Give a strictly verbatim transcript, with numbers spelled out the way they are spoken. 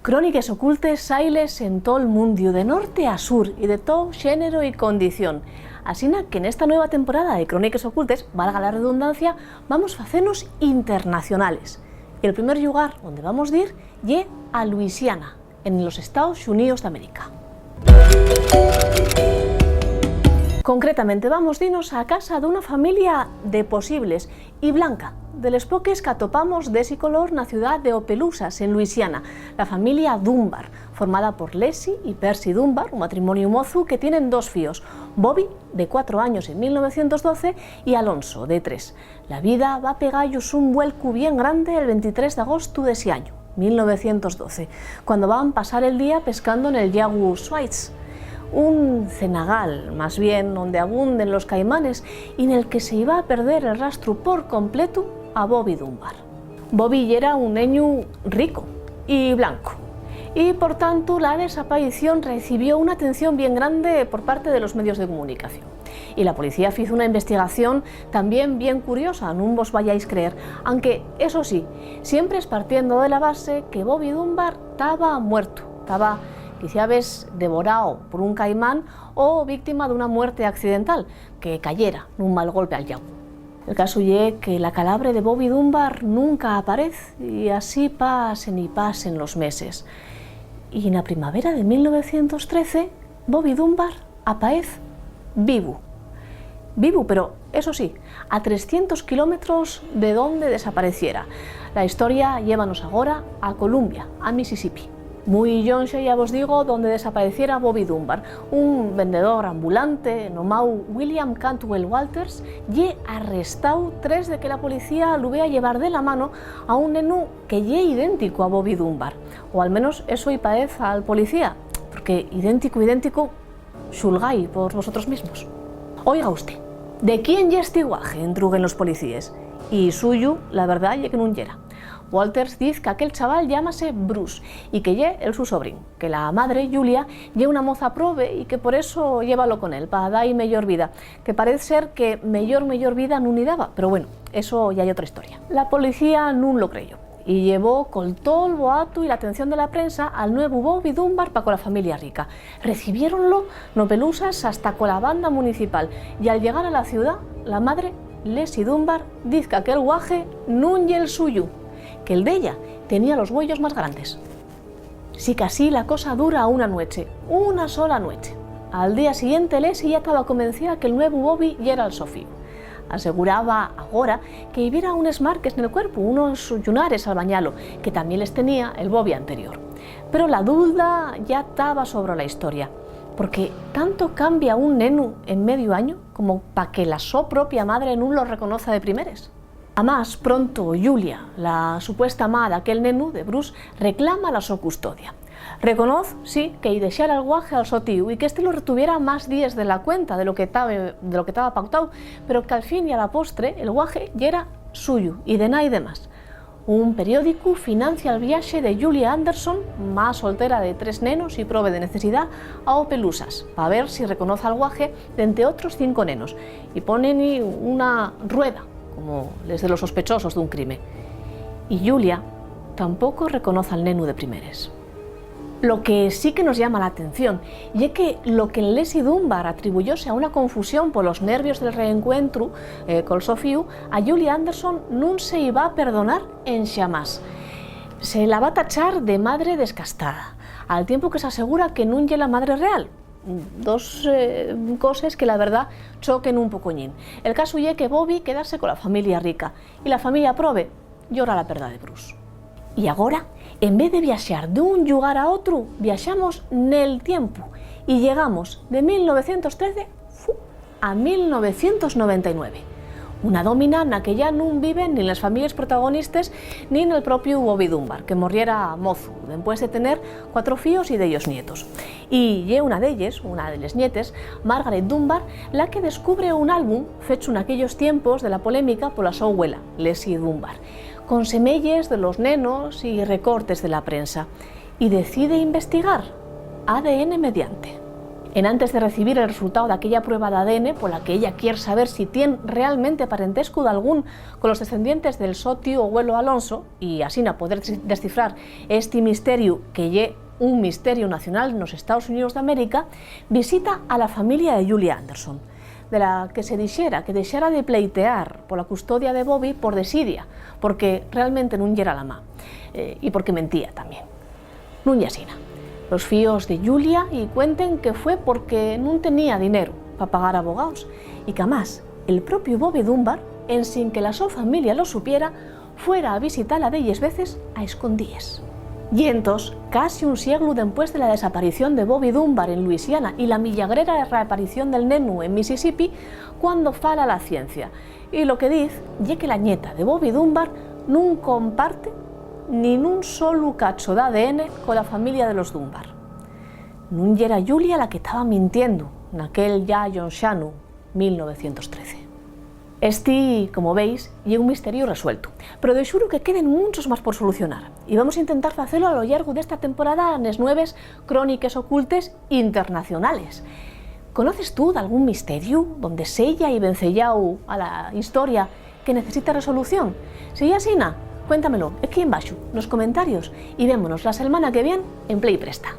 Cróniques ocultes, sailes en tol mundiu, de norte a sur, y de to xénero y condición. Asina que nesta nueva temporada de Cróniques ocultes, valga la redundancia, vamos facenos internacionales. Y el primer llugar onde vamos dir ye a Luisiana, en los Estaos Xuníos d'América. Concretamente, vamos dinos a casa d'una familia de posibles, y blanca, de les poques qu'atopamos d'esi color na ciudá de Opelousas, en Luisiana, la familia Dunbar, formada por Leslie y Percy Dunbar, un matrimoniu mozu que tienen dos fíos, Bobby, de cuatro años en mil novecientos doce, y Alonso, de tres. La vida va pegallos un vuelcu bien grande el ventitrés d'agostu d'esi añu, mil novecientos doce, cuando van pasar el día pescando nel llagu Swaits, un cenagal, más bien, onde abunden los caimanes y nel que se-y va a perder el rastru por completu a Bobby Dunbar. Bobby yera un neñu rico y blanco, y, por tantu, la desaparición recibió una atención bien grande por parte de los medios de comunicación. Y la policía fizo una investigación tamién bien curiosa, nun vos vayáis creer, anque, eso sí, siempre espartiendo de la base que Bobby Dunbar taba muertu, taba, quiciabes, devorao por un caimán o víctima d'una muerte accidental, que cayera nun mal golpe al llagu. El casu ye que la calabre de Bobby Dunbar nunca aparez, y así pasen y pasen los meses. Y na primavera de mil novecientos trece, Bobby Dunbar apaez vivu. Vivu, pero, eso sí, a trescientos kilómetros de donde desapareciera. La historia llévanos agora a Columbia, a Mississippi. Mui llonxe, ya vos digo, donde desapareciera Bobby Dunbar, un vendedor ambulante nomáu William Cantwell Walters ye arrestáu tres de que la policía lu vea llevar de la mano a un nenu que ye idéntico a Bobby Dunbar, o al menos eso-y paez al policía, porque idéntico, idéntico, xulgai por vosotros mismos. Oiga usté, ¿de quién ye esti guaje?, entruguen los policíes. Y suyu, la verdá ye que nun yera. Walters diz qu'aquel chaval llámase Bruce y que ye el su sobrín, que la madre, Julia, ye una moza probe y que por eso llévalo con él, pa da-y meyor vida, que parez ser que meyor, meyor vida nun-y daba, pero bueno, eso ya ye otra historia. La policía nun lo creyó. Y llevó col tol boatu y l'atención de la prensa al nuevu Bobby Dunbar pa cola familia rica. Recibiéronlo n'Opelousas hasta cola banda municipal, y al llegar a la ciudá, la madre, Leslie Dunbar, diz qu'aquel guaje nun ye'l suyu, que'l d'ella tenía los güeyos más grandes. Sicasí la cosa dura una nueche, una sola nueche. Al día siguiente, Leslie ya taba convencía que'l nuevu Bobby yera'l so fíu. Aseguraba agora que-y viera unes marques nel cuerpu, unos llunares al bañalo, que tamién les tenía el Bobby anterior. Pero la duda ya taba sobre la historia, porque ¿tanto cambia un nenu en mediu añu como pa que la so propia madre nun lo reconoza de primeres? Amás, pronto, Julia, la supuesta ma d'aquel nenu, de Bruce, reclama la so custodia. Reconoz, sí, que-y dexara'l guaje al so tíu y qu'éste lo retuviera más díes de la cuenta de lo que tabe-, de lo que taba pautao, pero qu'al fin y a la postre el guaje yera suyu y de naide más. Un periódicu financia'l viaxe de Julia Anderson, ma soltera de tres nenos y probe de necesidá, a Opelousas, pa ver si reconoz al guaje d'ente otros cinco nenos, y ponen-y una rueda, como les de los sospechosos d'un crime. Y Julia tampoco reconoz al nenu de primeres. Lo que sí que nos llama la atención ye que lo que Leslie Dunbar atribuyóse a una confusión polos nervios del reencuentru, eh, col so fíu, a Julia Anderson nun se-y va perdonar enxamás. Se la va tachar de madre descastada, al tiempu que s'asegura que nun ye la madre real. Dos, eh, coses que, la verdá, choquen un pocoñín. El casu ye que Bobby quedase cola familia rica, y la familia probe llora la perda de Bruce. Y agora, en vez de viaxar d'un llugar a otru, viaxamos nel tiempu y llegamos de mil novecientos trece, fu, a mil novecientos noventa y nueve. Una dómina na que ya nun viven nin les families protagonistes nin el propiu Bobby Dunbar, que morriera mozu, dempués de tener cuatro fíos y dellos nietos. Y ye una d'elles, una de les nietes, Margaret Dunbar, la que descubre un álbum fechu naquellos tiempos de la polémica pola so güela, Leslie Dunbar, con semeyes de los nenos y recortes de la prensa, y decide investigar, A D N mediante. Enantes de recibir el resultao d'aquella prueba d'A D N pola que ella quier saber si tien realmente parentescu dalgún colos descendientes del so tíu güelu Alonso, y asina poder descifrar esti misteriu, que ye un misteriu nacional nos Estaos Xuníos d'América, visita a la familia de Julia Anderson, de la que se dixera que dexara de pleitear pola custodia de Bobby por desidia, porque realmente nun yera la ma, eh, y porque mentía tamién. Nun ye asina. Los fíos de Julia-y cuenten que fue porque nun tenía dineru pa pagar abogaos, y qu'amás el propiu Bobby Dunbar, ensin que la so familia lo supiera, fuera a visitala delles veces a escondíes. Ye entós, casi un sieglu dempués de la desaparición de Bobby Dunbar en Luisiana y la millagrera reaparición del nenu en Mississippi, cuando fala la ciencia. Y lo que diz ye que la ñeta de Bobby Dunbar nun comparte nin un solu cacho d'A D N cola familia de los Dunbar. Nun yera Julia la que taba mintiendo naquel John Shannon mil novecientos trece. Esti, como veis, ye un misteriu resueltu, pero de xuru que queden munchos más por solucionar, y vamos a intentar facelo a lo llargu d'esta temporada nes nueves Cróniques Ocultes Internacionales. ¿Conoces tú d'algún misteriu donde seya y venceyáu a la historia que necesita resolución? Si ye asina, cuéntamelo equí embaxu, nos comentarios, y vémonos la selmana que vien en Play Presta.